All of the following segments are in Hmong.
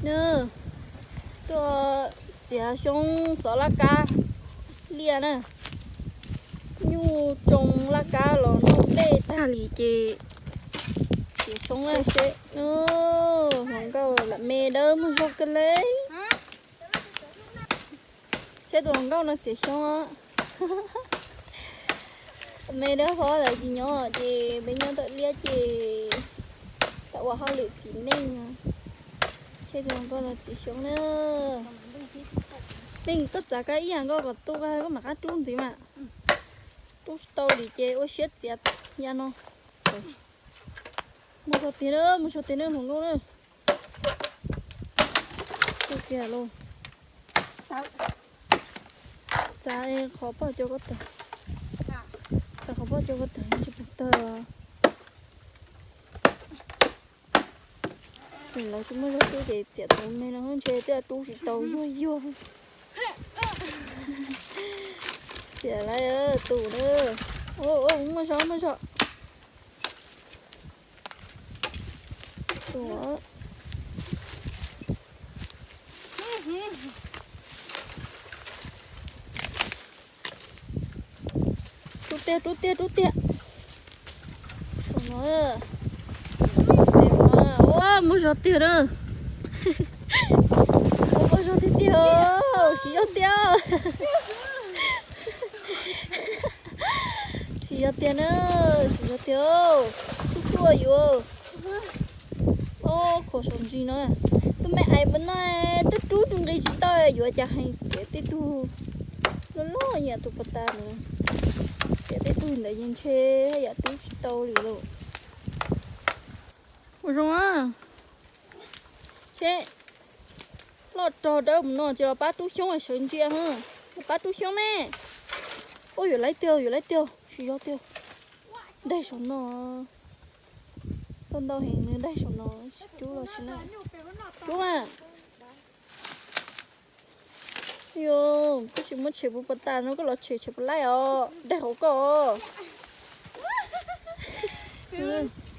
Na, tuaj txiav xyoob xov laj kab liaj na. Nyuj tsoo laj kab los noj dej tag li ces txiav xyoob seb. Hluas nkauj lam me dawb muaj zog kawg le. Seb tus hluas nkauj no txiav xyoob. Me dawb hov lawv tsis nyob ces peb nyob tom liaj ces tam ua hauj lwm txiv neej. Seb tus hluas nkauj no txiav xyoob na. Peb koj txav kab ib yam nkauj kom tu koj mam qab rub ntxiv mas. Rub tsis tau li ces ua siab txiav ya no. Muaj zog tiag na, muaj zog tiag na hluas nkauj na. Kiag lauj. Txav qhov poj cov koj tawg. Txav qhov poj cov koj tawg tsis pom tawg. Lawv tsis muaj zog xwb ces txiav tus me no ntshe twb rub tsis tau yuag yuag. Txiav lawm tus na. Muaj zog muaj zog. Rub tiag rub tiag rub tiag. Ua muaj zog tiag na. Ua muaj zog tiag tiag, siv zog tiag. Siv zog tiag na, siv zog tiag. Tub tuaj yuav. Ob qhuav saum ntsis no, tus me ais mus no twb rub tus nqi tsis tau yuav cas heev, txiav tej tug loj loj yam tus pas tas ntawd, txiav tej tug ntawd yeej ntshe yam rub tsis tau li lauj. Ua zoo seb, loj rog dawb mus no ces los pab rub xyoob sawv ntsia, los pab rub xyoob me. Ua yuav laiv tiag, yuav laiv tiag, siv zog tiag. Daig saum no, tau ntau heev nws daig saum no, rub los tsis na. Rub a. Yog koj tsis muab tshem puv pas tas no koj los tshem tshem puas laib os, daig hauv koj.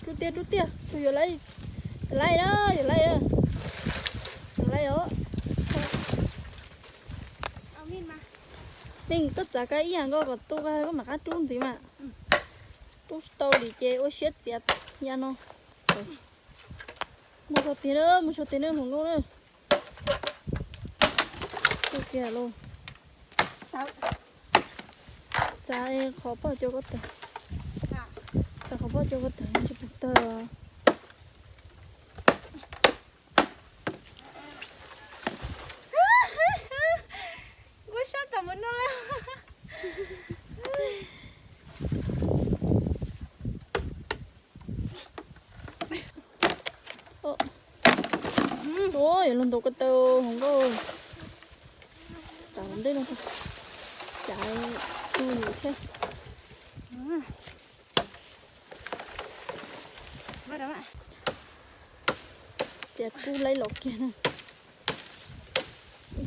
Rub tiag rub tiag, tus yuav laiv, yuav laiv na, yuav laiv, yuav laiv os. Peb koj txav kab ib yam nkauj kom tu koj mam qab rub ntxiv mas. Rub tsis tau li ces ua siab txiav ya no. Muaj zog tiag na, muaj zog tiag na hluas nkauj na. Kiag lauj. Txav qhov poj cov koj tawg. Txav qhov poj cov koj tawg tsis pom tawg. Kuv sab tom mus no lawm. Yuav luag ntaus ko taw hluas nkauj. Txav ntej no, cav tu yus thiab. Ces tub laib los kiag na.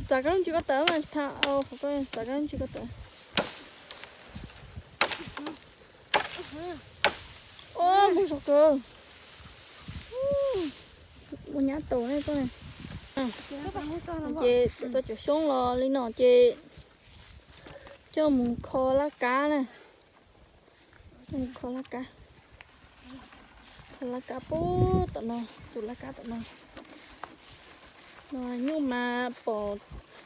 Txav kab lub ntsis ko tawm mas tsis tha, txav kab lub ntsis ko tawm. Muaj zog kawg. Muaj nyab tau ne koj. Ces tau cov xyoob los li no ces coj mus kho laj kab na. Kho laj kab, kho laj kab pub tom no, tus laj kab tom no. Nyuj mas pom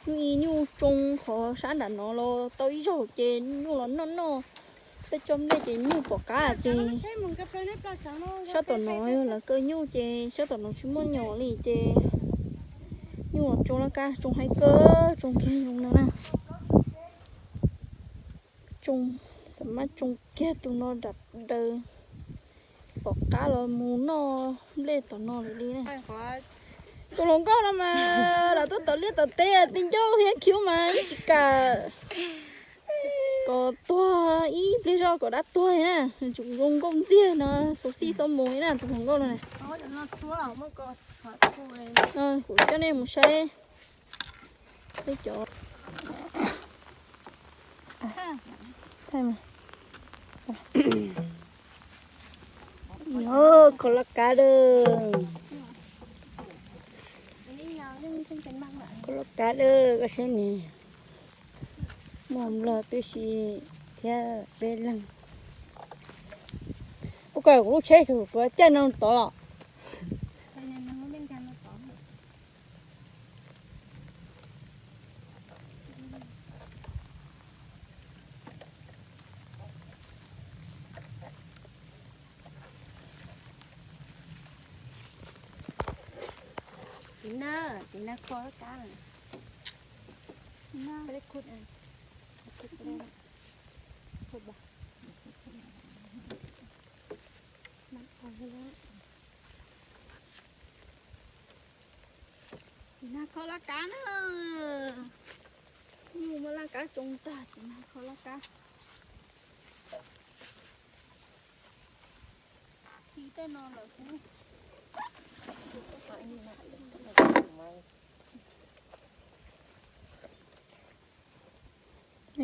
nyuj ib nyuj tsoo qhov sab nram no los tau ib zaug ces nyuj los noj noj. Peb tso nplej ces nyuj pom qab ces sab tom no yog lawv kaw nyuj ces sab tom no tsis muaj nyom li ces nyuj los tsoo laj kab tsoo haib kawg, tsoo kiag zoo no na. Tsoo, xam mab tsoo kiag tus no daws, pom qab los mus noj nplej tom no lawm li na. Tus hluas nkauj no mas lam tuaj tom liaj tom teb ti ncauj hiab khiub mas yeej tsis kam kom tuag ib pliag zog kom dab tuag na. Nws tseem zoo nkauj ntxiag no, xauv xij xauv mus li na tus hluas nkauj no. Kuv coj nej mus saib peb cov. Kho laj kab dawb. Koj loj kab lawm koj saib ne, muaj nplog tib si thiab peb leeg. Ua kom kuv lub tsheb kuv caij no tod los. Txiv nag, txiv nag kho laj kab. Txiv nag kho laj kab na. Nyuj muaj laj kab tsoo tag, txiv nag kho laj kab. Khi tej no lawm kuv.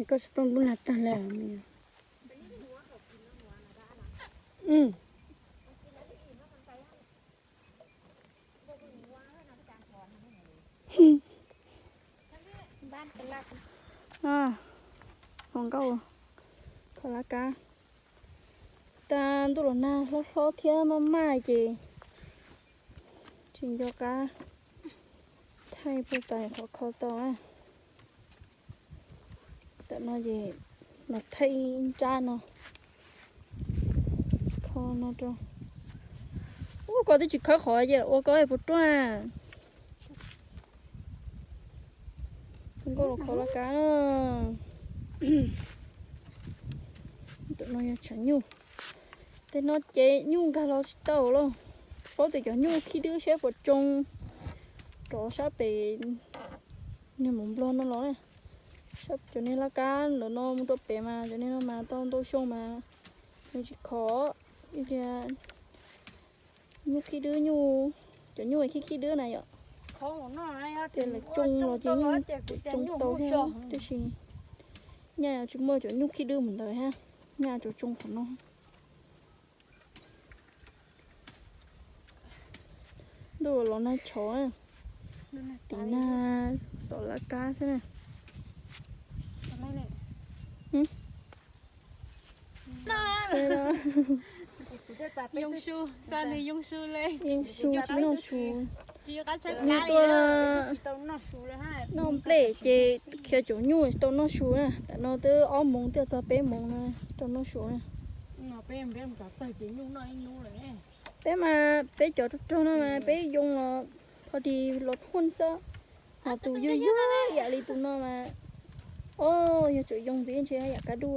Koj xov tooj lub nag tag lawm. Hluas nkauj kho laj kab. Tag ntuj los nag hlob hlob thiab maj maj ces tsis nco qab thaij puag ta qhov kho tau na. Tam no ces los thaij nrab no, kho no rau. Ub, koj twb tsis khawb qhov ces ua koj puas ruaj. Tus nkauj los kho laj kab na. Tus no yog tshav nyuj. Tej no ces nyuj nkag los tsis tau lauj. Paub tias cov nyuj khib dwb seb puas tsoo rov sab pem niag mus nplog no los na. Cov niag laj kab ntawm no mus rau pem mas cov niag no mas tau ntau xyoo mas nws tsis khov. Ib tias nyuj khib dwb, nyuj, cov nyuj khib khib dwb na yom. Tias lawv tsoo los ces nyuj tsoo tau thiab, tab sis nyaj tsis muaj cov nyuj khib dwb mus ntawd thiab, nyaj tsuas tsoo qhov no. Ntuj los nag tshauv, tim nag xov laj kab xwb na. Yoo su, xa nws yoo su li. Yoo su tsis noj su. Nws tuaj noj nplej ces khiav caum nyuj tsis tau noj su na. Tam no twb ob moos twb txog peb moos no tau noj su na. Peb mas peb cov rog rog no mas peb yoo los pho dis los phooj xwb. Ho tus yug yug ib yam li tus no mas, o, yog tseem yoo ntxiv ntshe haj yam kab duj.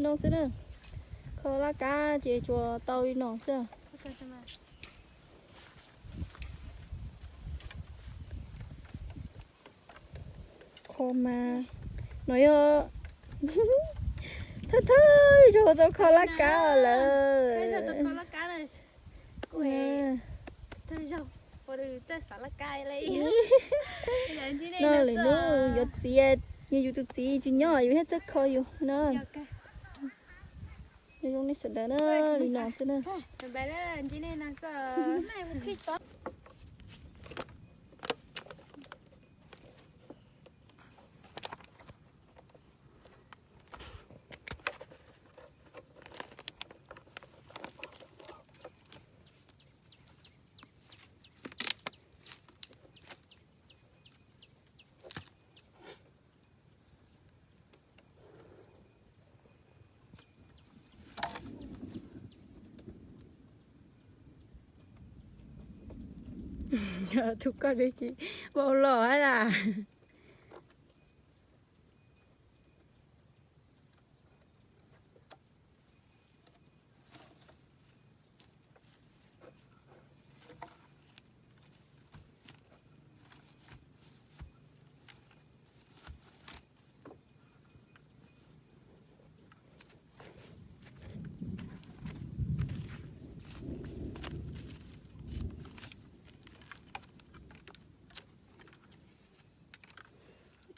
No xwb na, kho laj kab ces tsuas tau li no xwb. Kho mas no yog thawj thawj zaug tau kho laj kab lawm. No lwm hnub yuav txiv, yog yus tus txiv tsis nyob yus thiaj txawj kho yus no. Nyob zoo nej sawv daws na, li no xwb na. Tus koj dab tsi vau los las.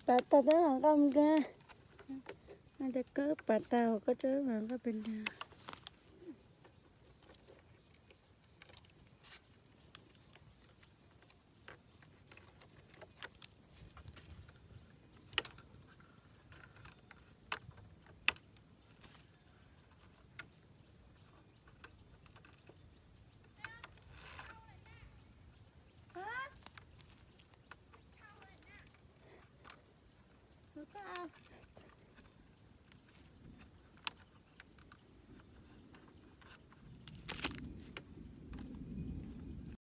Pas tag cov mam nqa mus nrhiav. Nqa cov kawb pas tag, koj cov mam nqa pem nrhiav.